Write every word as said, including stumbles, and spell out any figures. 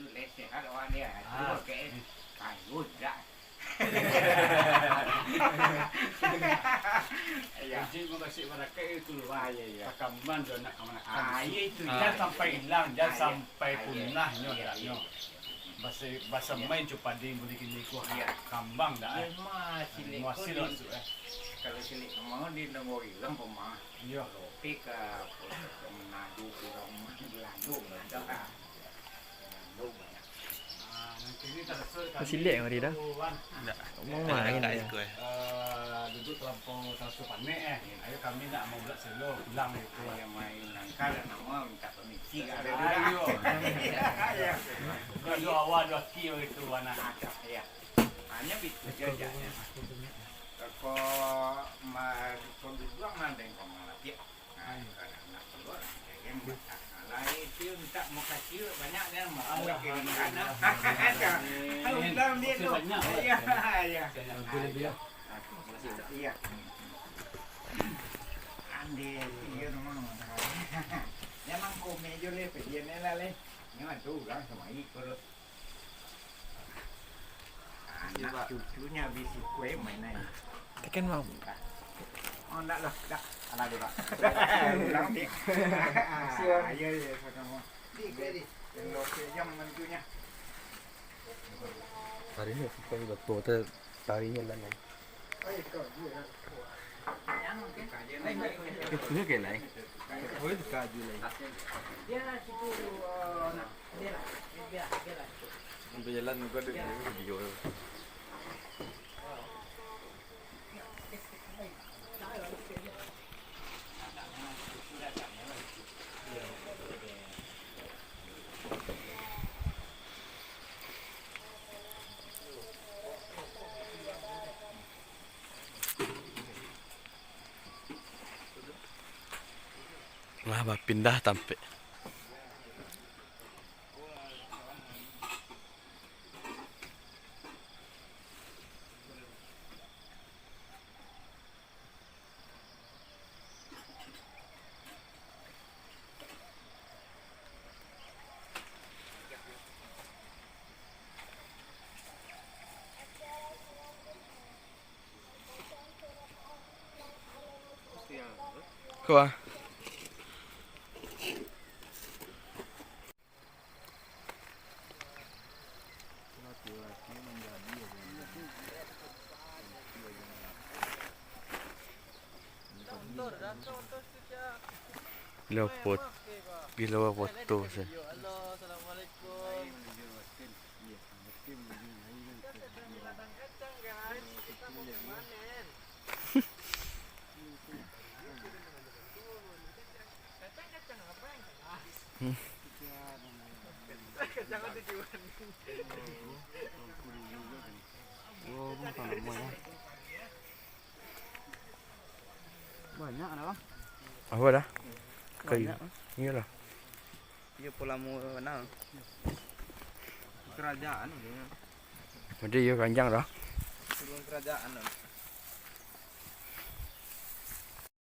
Lesehan awak ni, ah, tu Ah. Kayo dak. Iya. Kunci makasih barakaik itu luar. Ah, iya, iya. Takamban jo anak kamanakan Ah, itu. Iya, itu, Ah, jan iya. sampai ilang, jan Ah, iya. sampai Ah, iya. punah nyo Iya, dak iya, nyo. iya. Basa, basa Iya. main cupading buli kini ku, Iya. kambang dak, Iya, eh. mah, silek Muasil ko di, masuk, eh. kalau silek ko mah di nanggo ilang pemah. Iya. Tapi ka, ka Manado, ka Manado, Manado, ah. Manado banyak. Ah, nanti ni tak ada surat kami Masih lek hari dah. tu, Wan. Ndak. Ngomong Ada main kakak ya. Iko, eh. Eh, duduk terlampau terlalu panek, eh. Ayo kami nak mau bulat selo, pulang gitu. Ayo main nangkal, nama minta permisi, ada Ayo. juga. Iya. Dua awak, dua aki gitu, Wan. Ada, iya. Hanya bitu saja. Kok ma-, kok duduk mandeng kok malatih. Nah, kalau nak keluar, jangan buat. Nah, lain tu minta muka ciut banyak dia, mau Alhamdulillah. Bilang dia tu. Banyak, Iya, iya. Iya. Andai dia memang. Memang komik je leh, dia ni lah leh. Memang tu orang sama ikut. Anak cucunya bisi kue mainan. Tekan, Bang. Oh, ndak lah, ndak. Alah, dek, Pak. Ulang, dek. Siap. Ah, iya, iya, sama. Dek, dek, dek. Yang lo ke jam mentunya. Hari ni kita udah tua, kita tarinya lah, Nai. Oh, iya, kau juga lah. Itu ke, Nai? Oh, itu kaju, Nai. Dia situ, eh, nak. Sampai jalan muka dia, dia video tu. Lah bapindah tampek. Kuah. Gilo pot-, gilo foto sih. Oh, bukan nama ya. Banyak ada, Bang. Apa dah? Kayu. Banyak, Bang. Iyalah. Iyo, pulamo kenal. Kerajaan tu. Jadi iyo ranjang dah. Turun kerajaan dah.